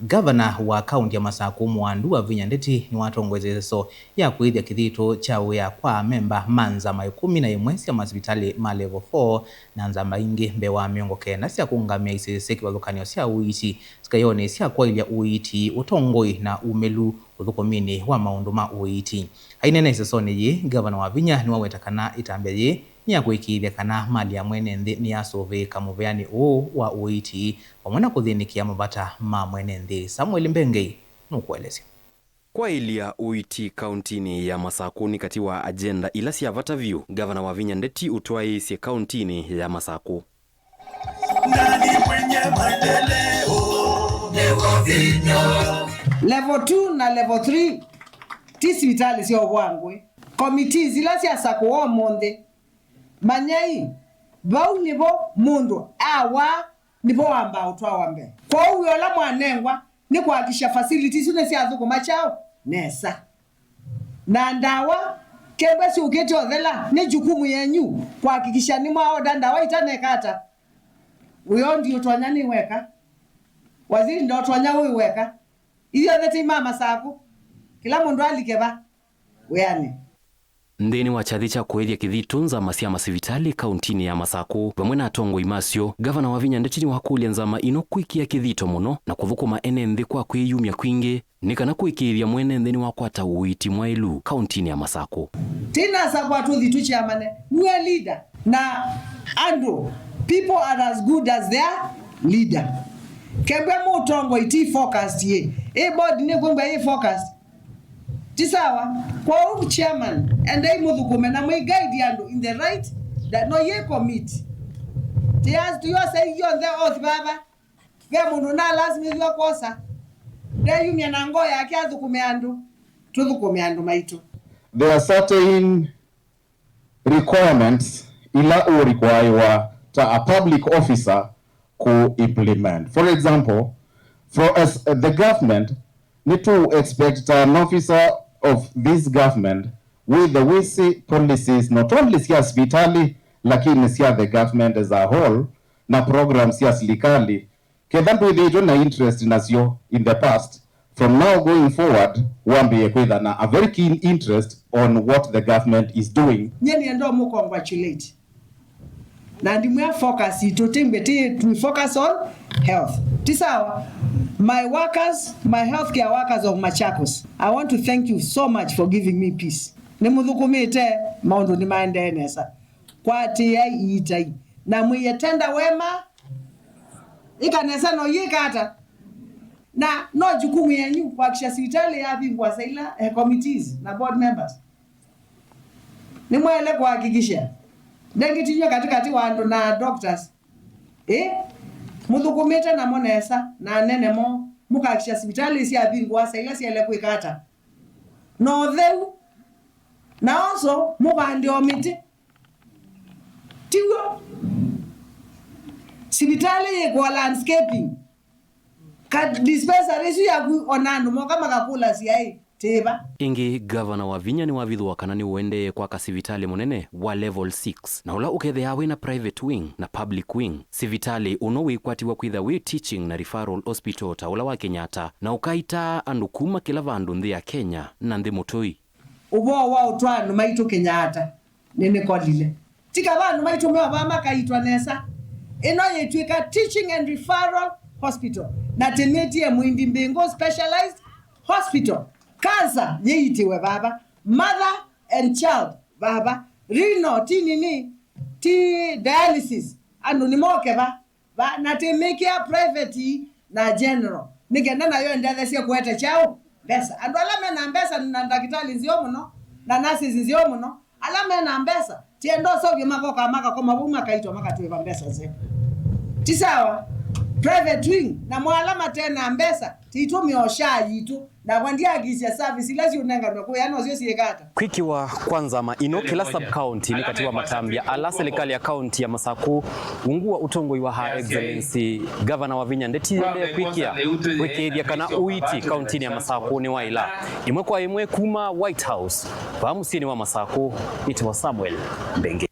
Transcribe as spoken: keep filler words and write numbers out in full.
Ngavana wa kaunti ya Masakũ Mwandu Wavinya Ndeti nĩwatongoesye ĩseso ya kũĩthya kĩthito kya wĩa kwa amemba ma nzama ĩkũmi na ĩmwe sya masivitalĩ ma Level four na nzama ingĩ mbee wa mĩongo kenda sya kũũngamĩa isese kĩvathũkany'o sya ũiiti sikayonĩ sya kwaĩlya ũiiti, ũtongoi na umĩlu ũthũkũminĩ wa maũndũ ma ũiiti. Aineena ĩsesonĩ yĩĩ, Ngavana Wavinya nĩwaweta kana ĩtambya yĩĩ nĩ ya kũĩkĩĩthya kana mali ya mwene nthĩ nĩyasũvĩĩka mũveanĩ ũũ wa ũiiti, vamwe na kũthĩnĩkĩa mavata ma mwene nthĩ. Samuel Mbengei nũkũelesya. Kwaĩlya ũiiti kauntinĩ ya Masakũ nĩ katĩ wa agenda ila sya vata vyũ Ngavana Wavinya Ndeti ũtwaĩĩsye kauntinĩ ya Masakũ. Level two na level three ti sivitalĩ sya ũvwangũĩ. Committees ila syasakũwa ũmũnthĩ, manyai, vau nĩvo mũndũ awaa, nĩvo wambaa ũtwawa mbee. Kwoou wĩa ũla mwanengwa nĩ kũhakikisha facilities isu nĩsyathũkũma kyaũ nesa. Na ndawa, kethwa syũkĩte ũthela, nĩ jukumu yenyu kũhakikisha nĩmwaoda ndawa itaneka ata. Wĩa ũũ ndiũtonya nĩ weka. Waziri ndotonya wĩ weka. Ithyonthe ti ma Masakũ. Kĩla mũndũ alike va wĩanĩ. Nthĩnĩ wa kyathĩ kya kũĩthya kĩthito nzama sya masivitalĩ kauntinĩ ya Masakũ vamwe na atongoi masyo, Ngavana Wavinya Ndeti nĩwakũlya nzama ino kwĩkĩa kĩthito mũno na kũthũkũma ene nthĩ kwa kwĩyumya kwingĩ nĩ kana kũĩkĩĩthya mwene nthĩ nĩwakwata ũiiti mwaĩlu kauntinĩ ya Masakũ. Tinasakwa tũthi tũkyamane, nue leader na andũ, people are as good as their leader. Kembwe mũtongoi ti focused yĩ, ĩ board nĩkwĩmbwa yĩ focused. Ti sawa. Kwoou chairman, endai mũthũkũme na mwĩ guide andũ in the right, that no ye commit. Tias tuyose yonthe oath vava. Ve mũndũ nalasimĩthw'a kwosa. Ndeyumya na ngoo yake athũkũme andũ. Tũthũkũme andũ maitũ. There are certain requirements ila ũrequirwa ta a public officer ku implement. For example, for as the government, nĩ to expect an officer of this government with the wisi policies, not only sya sivitali, lakini sya the government as a whole, na programs sya silikali, ketha ndwĩthĩĩtwe na interest nasyo in the past, from now going forward, wambĩĩe kwĩtha na a very keen interest on what the government is doing. Nyie nĩenda ũmũcongratulate. Na ndimwĩa focus itũ ti mbĩtĩ, we focus on health. Ti sawa? My workers, my healthcare workers of Machakos, I want to thank you so much for giving me peace. Nĩmũthũkũmĩte, maũndũ nĩmaendee nesa. Kwatĩĩai iitai. Na mwĩye tenda wema, ĩka nesa no yĩka ata. Na no jukumu yenyu kuhakikisha sivitalĩ yavingũa saila, eh, committees na board members. Nĩmwaĩle kũhakikisha ndengĩtinywa katĩkatĩ wa andũ na doctors. Ĩ, mũthũkũmĩte namo nesa na anene moo, mũkahakikisha sivitalĩ syavingũa saila syaĩle kwĩka ata. Na ũtheu. Na also, mũvande o mĩtĩ. Tiw'o? Sivitalĩ yĩkwa landscaping. Ka dispensary ĩsu yaku ona andũ moka makakũlasya ĩ, tĩva. Ĩngĩ, Ngavana Wavinya nĩwavithũa kana nĩũendee kwaka sivitalĩ mũnene wa level six, na ũla ũkethĩawa wĩna private wing na public wing. Sivitalĩ ũno wĩkwatiw'a kwĩtha wĩ teaching na referral hospital ta ũla wa Kenyatta, na ũkaitaa andũ kuma kĩla vandũ nthĩ ya Kenya na nthĩ mũtũi. Ũvoo wa ũtwaano maitũ Kenyatta nĩnĩkolile. Ti kava andũ maitũ meovaa makaitwa nesa. Ĩno yĩtw'ĩka Teaching and Referral Hospital, na tĩmĩtie Mwindi Mbingũ Specialized Hospital. Cancer yĩitĩwe vava. Mother and child vava. Renal, ti nini, ti dialysis. Andũ nĩmoke va. Va, na tĩmĩkĩa private na general, nĩ kenda nayo ĩndetheesye kũete kyaũ? Mbesa. Andũ ala me na mbesa, na ndakĩtalĩ nzeo mũno, na nurses nzeo mũno, ala me na mbesa, tienda ũseũvye makoka makakoma vau makaitwa makatwĩva mbesa nzeo. Ti sawa? Private wing, namo ala mate na mbesa, titũmĩa o SHA yitũ. Nakwa ndyakisya service ila siũnenganwe kũya nosyo syĩka ata? Kwĩkĩwa kwa nzama ino kĩla sub-county nĩ katĩ wa matambya ala silikalĩ ya kaunti ya Masakũ, ungu wa ũtongoi wa Her Excellency Gavana Wavinya Ndeti yĩendee kwĩkĩa, kwĩkĩĩthya kana ũiiti kauntinĩ ya Masakũ nĩ wa ĩla. Ĩmwe kwa ĩmwe kuma White House, vaa mũsyĩnĩ wa Masakũ, nĩtawa Samuel Mbenge.